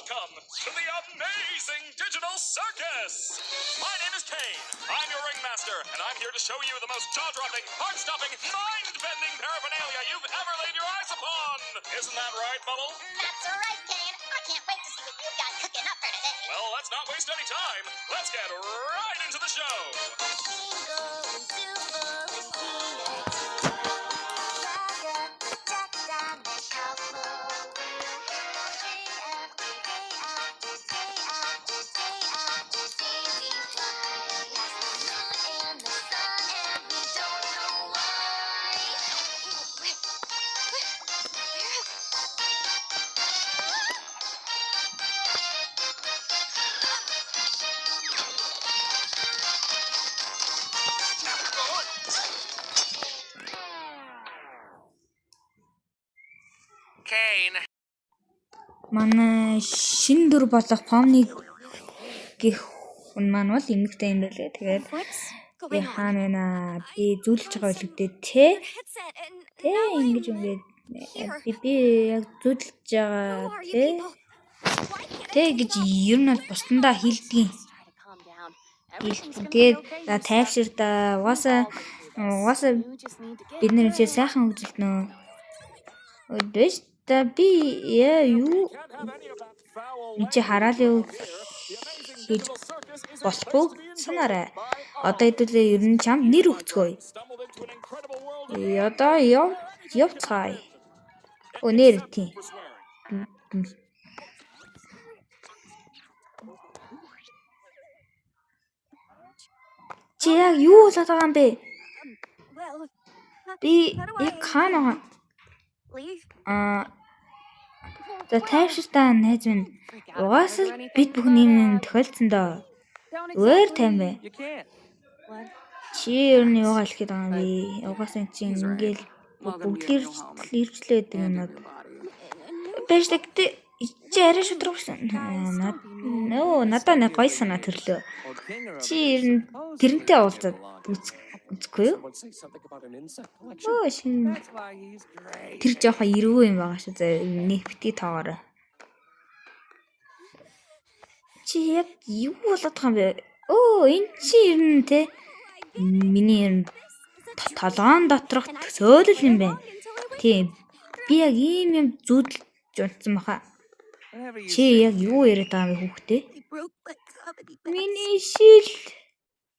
Welcome to the amazing digital circus! My name is Kane. I'm your ringmaster, and I'm here to show you the most jaw-dropping, heart-stopping, mind-bending paraphernalia you've ever laid your eyes upon. Isn't that right, Bubble? That's right, Kane. I can't wait to see what you've got cooking up for today. Well, let's not waste any time. Let's get right into the show. Jingle and Zooble and Tina Raga, Jack, and Shuffle. Day after day after day after day after day we fly past the moon and the sun and we don't know why. Where? Kane. Манай шинэ дүр болох Помни гэх хүн маань бол эмэгтэй юм байлээ. Тэгээд би хаана байна? Би зүүлж байгаа үлдээ те. Тэ ингэж ингээд би яг зүүдэлж байгаа те. Тэ гэж ер нь бол бусдандаа хилдэгин. Тэгээд за тайвшир да. Угаасаа бид нар энэ сайхан хөгжилтнө. Өдөж та би яа юу энэ чи хараал юу хийж болохгүй санаарай. Одоо хэдүүлээ ер нь чамд нэр өгцгөөе. Одоо явцгаая. Өө нэр тийм. Чи яг юу болоод байгаа юм бэ? Би яг хаана байгаа? Аа за тайвширтай найз минь. Угаасаа л бид бүхэн ийм юм тохиолдсон доо. Өөр тайван бай. You can't. Чи ер нь юугаа хэлэх гээд байгаа юм бэ? Угаасаа эн чинь ингээл бүгд иржлээ гэдэг юмнууд. Байж та гэтээ чи арай шудраг болсон. Нөө надаа нэг гоё санаа төрлөө. Чи ер нь тэрнтэй уулзаад үзэхгүй юу? Someone say something about an insect collection. Өө шинэ That's why he's great. тэр жоохон эргүү юм байгаа шүү. За нэг битгий тоогоорой. Чи яг юу болоод байгаа юм бэ? Өө энэ чи ер нь те миний ер нь толгоон доторх төсөөлөл юм байна. Тийм. Би яг ийм юм зүүдэлж унтсан баха. Whatever you Чи say. яг юу яриад байгаа юм бэ хүүхдээ? Миний шил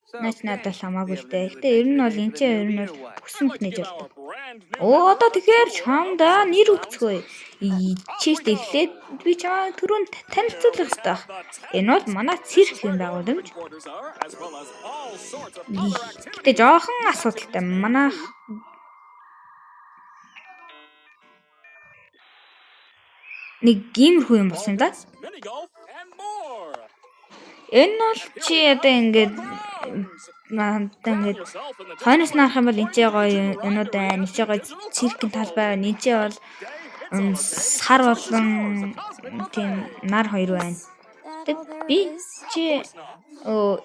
So, наач надад Kane, хамаагүй do л you have дээ. any Гэтэ ер нь бол new энэ чи ер нь idea бол for the newbie or what? хүссэн бүхнэж болдог. Brand new Оо одоо тэгэхээр чамдаа нэр өгцгөөе. Чийст эхлээд би чамаа түрүүнд танилцуулах хэрэгтэй байх. Энэ бол манай цирк юм байгууламж. quarters are, as well as all sorts of other activities. Гэтэ жоохон асуудалтай. Манай нэг иймэрхүү юм болсон юм да. Mini golf and more. Энэ бол чи одоо ингээд надад ингээд Yourself in the хойноос нь харах юм бол энэ ч гоё юмнууд байна. Энэ ч гоё циркийн талбай байна. Энэ ч бол сар болон тийм нар хоёр байна. Тэг би чи оо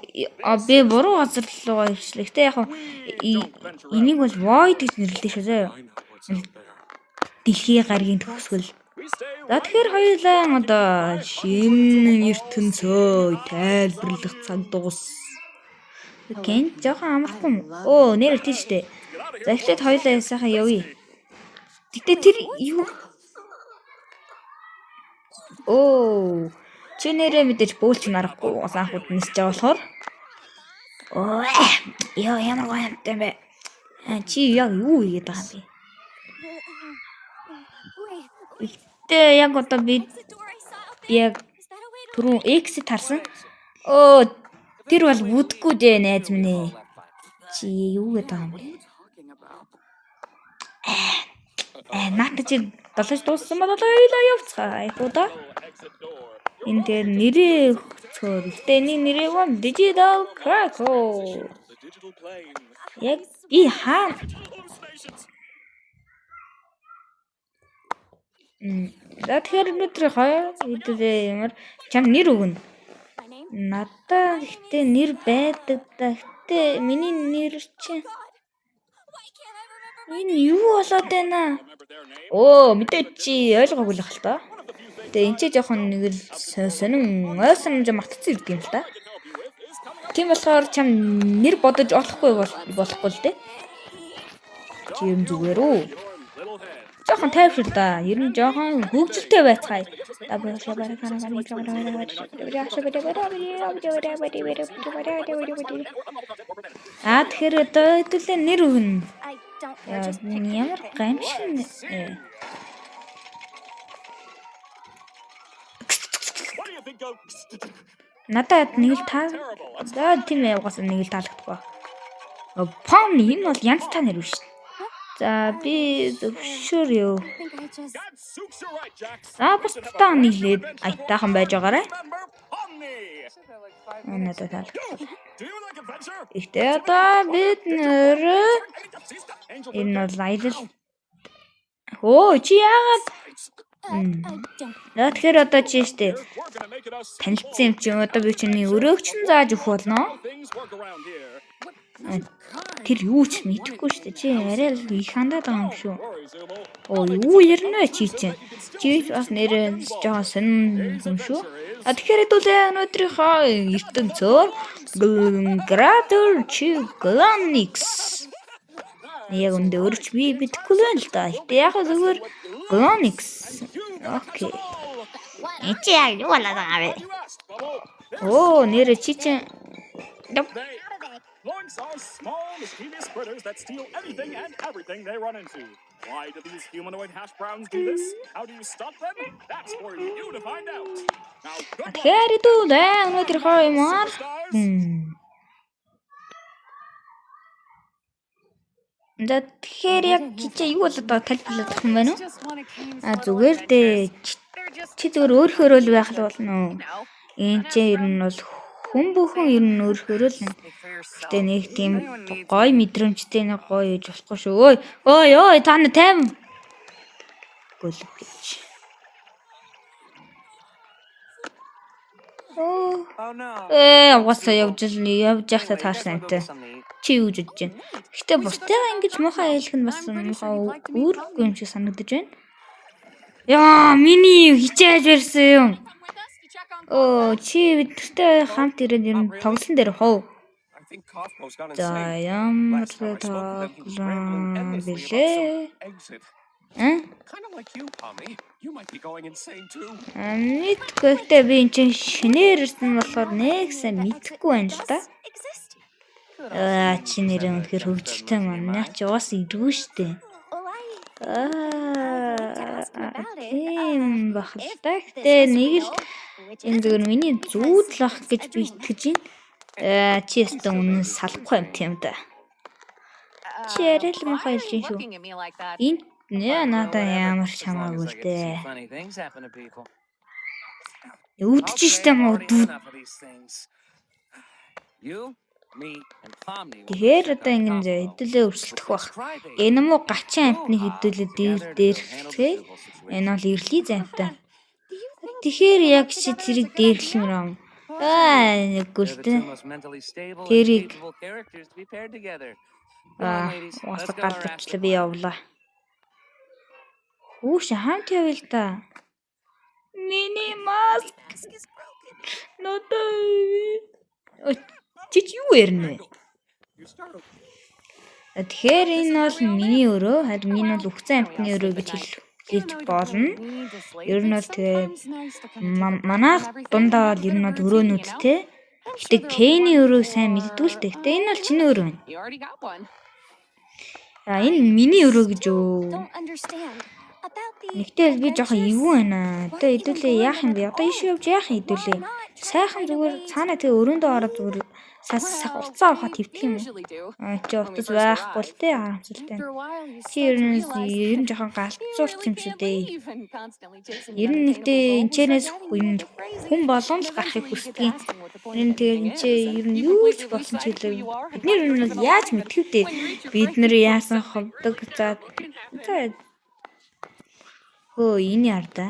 би буруу газар руугаа ирчлээ. Гэтэ яг энийг бол void гэж нэрлэдэг шүү заяа. Дэлхийн гаригийн төгсгөл. We stay За тэгэхээр хоёулаа одоо шинэ ертөнцөө тайлбарлах цаг дуус. Кен жоохон амархгүй юм. Оо нэр тийш дээ. За эхлээд хоёулаа сайхан явъя. Гэтэ тэр юу Оо чи нэрээ мэдээж бөөлч нарахгүй анх удаа нисэж байгаа болохоор. Оо ёо ямар гоё юмтай юм бэ. А, чи яг юу хийгээд байгаа юм бэ? Гэтэ яг одоо би яг түрүүн exit харсан. Оо тэр бол бүдэхгүй дээ найз минь ээ. Чи юу гэдэг байгаа юм бэ? Talking about. Э наата чи долож дууссан бол хоёлаа явцгаа. Айхуу да. exit door. Энэ дээр нэрээ өгцөөр. Гэтэ энийг нэрээ бол Digital Crackle. The digital plane. Яг би хаа Hallucinations. За тэгэхээр өнөөдөр хоёр хэдүүлээ ямар чам нэр өгнө. Надаа гэхдээ нэр байдаг да. Гэтэ миний нэр чинь энэ юу болоод байна? Remember their name? Оо мэдээ чи ойлгоогүй л хэл та. One of the few things Гэтэ энэ ч жоохон нэг л сонин ой сонин жоо мартцсан ирдэг юм л та. Тийм болохоор чам нэр бодож олохгүй болохгүй л дээ. Чи юм зүгээр үү? Жохон тайвшир да. Ер нь жохон хөгжилтэй байцгаая. Аа тэгэхээр одоо хэдүүлээ нэр өгнө. I don't care. Just pick Ямар anything. гамшин What do you think of Надад нэг л таа. За тийм ээ угаасаа нэг л таалагдахгүй. Помни энэ бол янз та нэр биш. За би зөвшөөр юу. I think I just Gadzooks, you're right, Jax. За бусдаа нийлээд аятайхан байж байгаарай. Remember Pomni. Надад таалагдсан. Do you like adventure? Гэхдээ одоо бид нэр энэ бол аялал. Хөө чи яагаад I don't За тэгэхээр одоо чи штэ We're gonna make it a танилцсан юм чи одоо би чиний өрөөгч нь зааж өгөх болно. things work around here. Тэр юу ч мэдэхгүй штэ чи арай л их хандаад байгаа юм шүү. Worry, Zooble. Оо юу ярина вэ чи чинь? Чи бас нэрээ жоохон сонин юм шүү. А тэгэхээр хэдүүлээ өнөөдрийнхөө ертөнцөөр Гратер чи Глоникс. Яг үндэ өөрч би мэдэхгүй л байна л да. Гэтэ яг зүгээр Глоникс. Окей. Энд чи яг юу болоод байгаа вэ? You asked, Bubble. Оо нэрээ чи чинь They Loinks are small, mischievous critters that steal anything and everything they run into. Why do these humanoid hash browns do this? How do you stop them? That's for you to find out. Now, good luck, Тэгэхээр хэдүүлээ өнөөдрийнхөө юм аа. superstars. За тэгэхээр яг чи чи юу болоод байгааг тайлбарлах юм байна уу? А зүгээр дээ. Чи зүгээр өөрхөөрөө л байх л болно уу? Энэ чи ер нь бол хүн бүхэн ер нь өөрхөөрөө л байна. Гэтэ нэг тийм гоё мэдрэмжтэй нэг гоё гэж болохгүй шүү. Ой ой ой та нар тайван. Гөлөг гэж. Оо. Oh no. Ээ угаасаа явж л явж байхдаа таарсан амтай. Чи юу гэж бодож байна? Гэтэ бусдыгаа ингэж муухай хэлэх нь бас муухай үүрэггүй юм шиг санагдаж байна. Яа, миний хичээж барьсан юм. Оо, чи бидэртэй хамт ирээд ер нь тоглосон дээр хов. I think Kaufmo's gone За, insane. ямар Last time I spoke with him, he was rambling тоглоом endlessly about бэлээ? some exit. Аа? Kind of like you, Pomni. You might be going insane too. Мэдгүй гэхдээ би энэ чинь шинээр ирсэн болохоор нэг сайн мэдэхгүй байна л да. exist. Аа, чи нэрээ үнэхээр хөвгөлтэй маань. Наа чи угаасаа иргүй штэ. Well, I Аа, тийм байх л та. Гэтэ нэг л which энэ зүгээр миний зүүдл ах гэж би итгэж байна. Аа, чи ястаа үнэн салахгүй юм тийм да. Чи арай л муухай хэлж шүү. Энэ нэ надаа ямар ч хамаагүй л дээ. Funny things happen to people. Өвдөж штэ мó Already дүү. enough of these things. You, me, and Pomni will Тэгэхээр check одоо on ингэн зэ Kaufmo. хэдүүлээ өрсөлдөх бах. Crybaby. Энэ муу гачин амтны хэдүүлээ дээр дээрхлэхээ. Энэ бол эрлийн замтай. do you think Тэгэхээр яг чи тэрийг дээрлэмэр юм. Аа, нэггүй л They're the дээ. two most mentally stable and Тэрийг capable characters to be paired together. Come on, аа, ladies, let's угаасаа go гал harass тавьчлаа the би clown. явлаа. Хүүш хамт явъя л да. Миний маск mask is broken? надад. Ой, Чи чи юу ярина вэ? You startled Тэгэхээр энэ бол миний өрөө, харин энэ бол үхсэн амьтны өрөө гэж хэлж болно. Ер нь бол тэгээд манайх дундаа бол ер нь бол өрөөнүүд те. Гэтэ Кейний өрөөг сайн мэддгүй л дээ. Гэтэ энэ бол чиний өрөө байна. You already got one. За энэ миний өрөө гэж үү? Don't understand about the Нэгтэл би жоохон adventures. эвгүй байна. Одоо хэдүүлээ яах юм бэ? Одоо ийш явж яах юм хэдүүлээ? Сайхан зүгээр цаанаа тэгээ өрөөндөө ороод зүгээр сас сах утсаа авахад хэвтэх юм уу? Usually do. Аа чи утас байхгүй л те харамсалтай. After a while, you Чи start ер to нь realize ер нь жоохон you галзуурч really юм шүү can't дээ. leave, and constantly chasing Ер the нь нэгтээ unattainable goal will энэчнээс start driving хүн you a little crazy. хүн болгон л And гарахыг eventually you get хүсдэг. to asking what the point Ер of нь тэгээд everything энэ чи is, and ер нь you юу ч completely lose болсон ч sight of who хэлээ. you are and Бид нар why ер you're нь even бол яаж alive. And мэдхүү дээ. when you reach your Бид breaking нар point, яасан something ховдог really за terrible can happen. за хөө энэ ярда.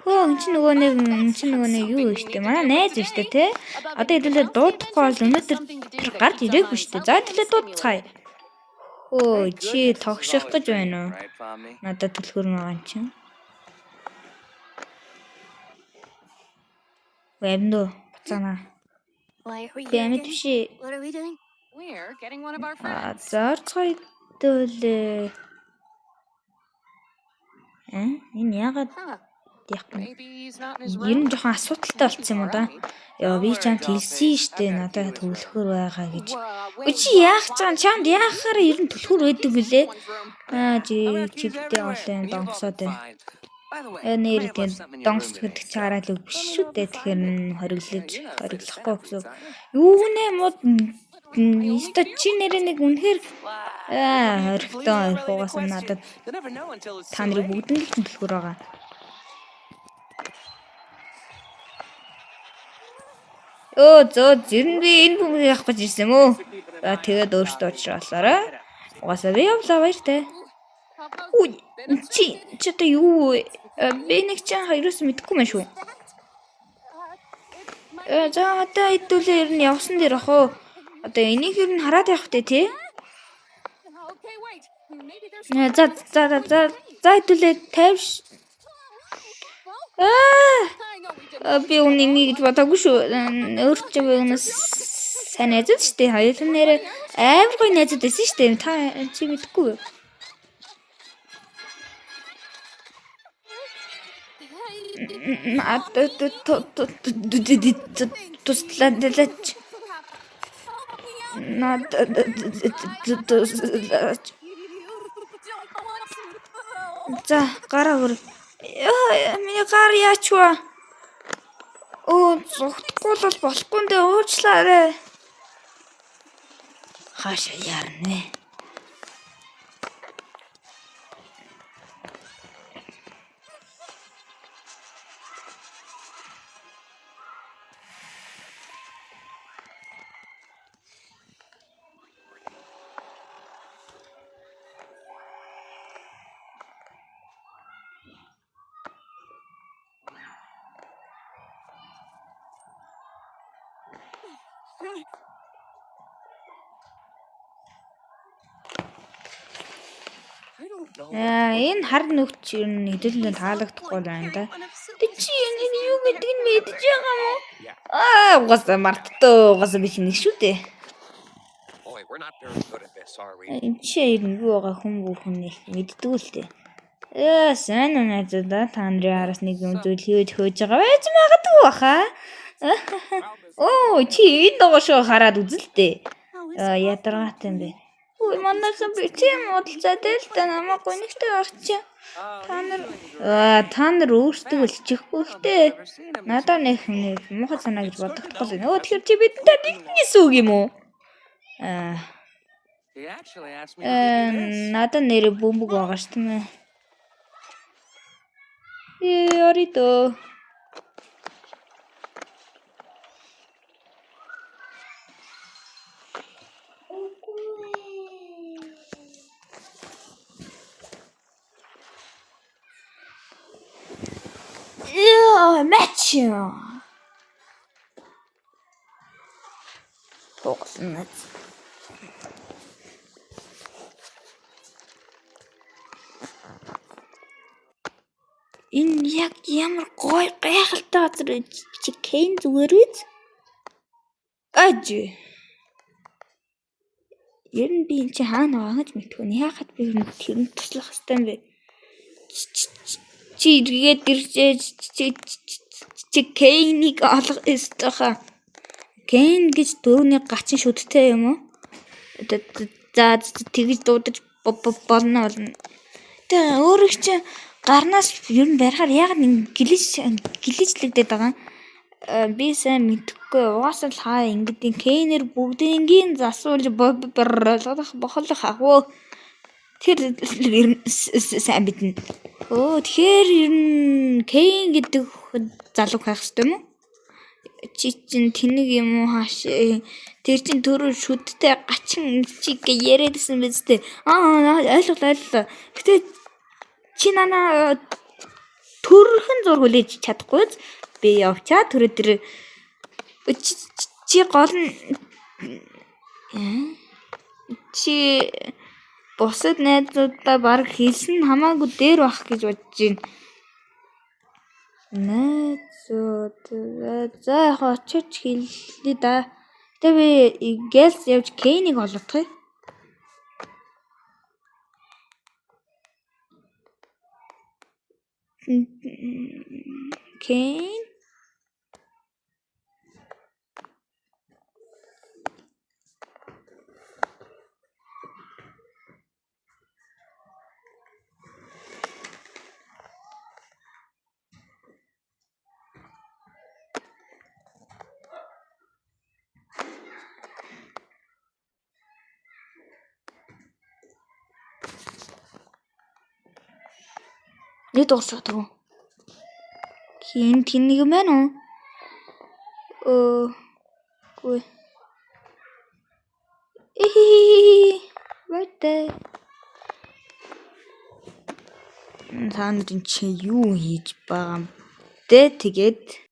Хөө эн чинь нөгөө нэг эн чинь нөгөө нэг юу штэ. Манай найз штэ те. Одоо хэдүүлээ дуудахгүй бол өнөөдөр тэр гарч ирээгүй штэ. За хэдүүлээ дуудцгаая. Хөө чи Goodness is тогших always гэж байна уу? dreaming, right, Pomni? Надад түлхүүр байгаа юм чинь. Амдөө буцаана. Why are we Би here амьд again? биш ээ. What are we doing? We're getting one of our А friends. зорцгой дөлөө. Э? Энэ яагаад Huh. яах вэ? Maybe he's not in his Ер room. нь жоохон асуудалтай болцсон юм уу да? Йоо би чамд хэлсэн штэ надад төвлөхөр байгаа гэж. Whoa, Өө чи яах гэж байгаа юм? Чамд яахаар ер нь түлхүүр байдаг билээ? One's room. Аа чи I've got keys чигтэй everywhere, олон and you've all донгосоод been байна. fine. By the way, Э I may нэр have тийм left something in your донгос room гэдэг today, чи so хараад л үг биш let me шүү know if дээ. you Тэгэхээр find it. нь хориглож You're not afraid of хориглохгүй гэсэн. centipedes, are you? Юу нэ мод өстой чи нэрээ нэг үнэхээр Why, аа you can хоригтой please not really the хорихугаас question. надад You'll never know until it's та too нарыг late. бүгдэнд л түлхүүр байгаа. Өө зөө зэр нь би энэ бөмбөгийг авах гэж ирсэн юм уу? За тэгээд өөртөө уучлаарай. Угаасаа би явлаа баяртай. Pablo's Үу been чи abducted. чи одоо юу вэ? Би нэг чинь хоёроос мэдэхгүй мэн шүү. It's my За одоо хэдүүлээ ер нь явсан дээр ах уу. Одоо энийг ер нь хараад явах тэ тий. Okay, wait. Maybe there's За за за за за хэдүүлээ 50 Аа I know we didn't. би үн ингэ гэж бодоагүй шүү. Өөр чи өнөөс сайн найзууд шүү дээ. Хоёулын нэр амар гоё найзууд байсан шүү дээ. Та чи мэдэхгүй юу? Туслаач. Надад туслаач. За гараа өөр. Яа, миний гар яач вэ? Өө, зугтахгүй бол болохгүй нэ уучлаарай. Хаашаа ярна вэ? I don't know. Аа, энэ хар нүгч ер нь хэдүүлэндээ таалагдахгүй л байна да. Тэг чи энэ юу гэдгийг нь мэдж байгаа юм уу? Yeah. Аа, угаасаа марттай, угаасаа би нэг шүү дээ. Boy, we're not very good at this, are we? Энэ чи ер нь юу байгаа хүн бүх хүн их мэддэггүй л дээ. Ээ, сайн уу найзуудаа та нарын араас нэг юм зүйл хийж хөөж байгаа байж магадгүй баха. Оо, чи энэ доошоо хараад үзэл дээ. Аа, ядаргаатай юм бэ. Үй, манайхан би тийм уудалцаатай л да намайг гонигтай байх чи. Та нар аа, та нар өөрсдөө л чихгүй ихтэй. Надаа нэг нэг муухай санаа гэж бодохдохгүй. Өө, тэгэхээр чи бидэнтэй нэгнээс үг юм уу? Аа, He actually asked me to give you this. надад нэр бөмбөг байгаа ш тийм ээ. Ээ, оридо. Яа, матч. Тоглоно. Энэ яг ямар гоё гайхалтай газар вэ? Чи Кейн зүгээр үз? Аж. Ер нь би энэ чи хаана байгаа гэж мэдэхгүй. Яахад би ер нь тэрэнд туслах ёстой юм бэ? Чи- чи- Чи эргээд иржээ чи чи Кейнийг олох ёстой хаа. Кейн гэж дөрөвний гачин шүдтэй юм уу? За тэгж дуудаж болно болно. Тэгээ өөрөө чи гарнаас ер нь барихаар яагаад ингэ гэлэж гэлэжлэгдээд байгаа юм? Би сайн мэдэхгүй. Угаасаа л хаа ингэдیں۔ Кейнер бүгдингийн засуулж болгох бохолох ах уу. Тэр ер нь сайн мэднэ. Өө тэгэхээр ер нь Кейн гэдэг залуу байх ёстой юм уу? Чи чин тэнэг юм уу хааш тэр чин түрүү шүдтэй гачин чи гэ яриадсэн биз дээ. Аа ойлголоо ойлголоо. Гэтэ чи нана төрхөн зур хүлээж чадахгүй биз? Би явчаа түрүү тэр чи гол нь чи бусад найзуудаа баг хэлсэн нь хамаагүй дээр байх гэж бодож байна. Найзууд за яг очиж хэллээ да. Гэтэ би Гэлс явж Кейнийг олгох юм. Кейн. Нэг дуурч чаддаг уу? Хин тэн нэг юм байна уу? Өө. Гүй. Ихихихи. Right there. Та нарын чи юу хийж байгаа юм бэ? Тэгээд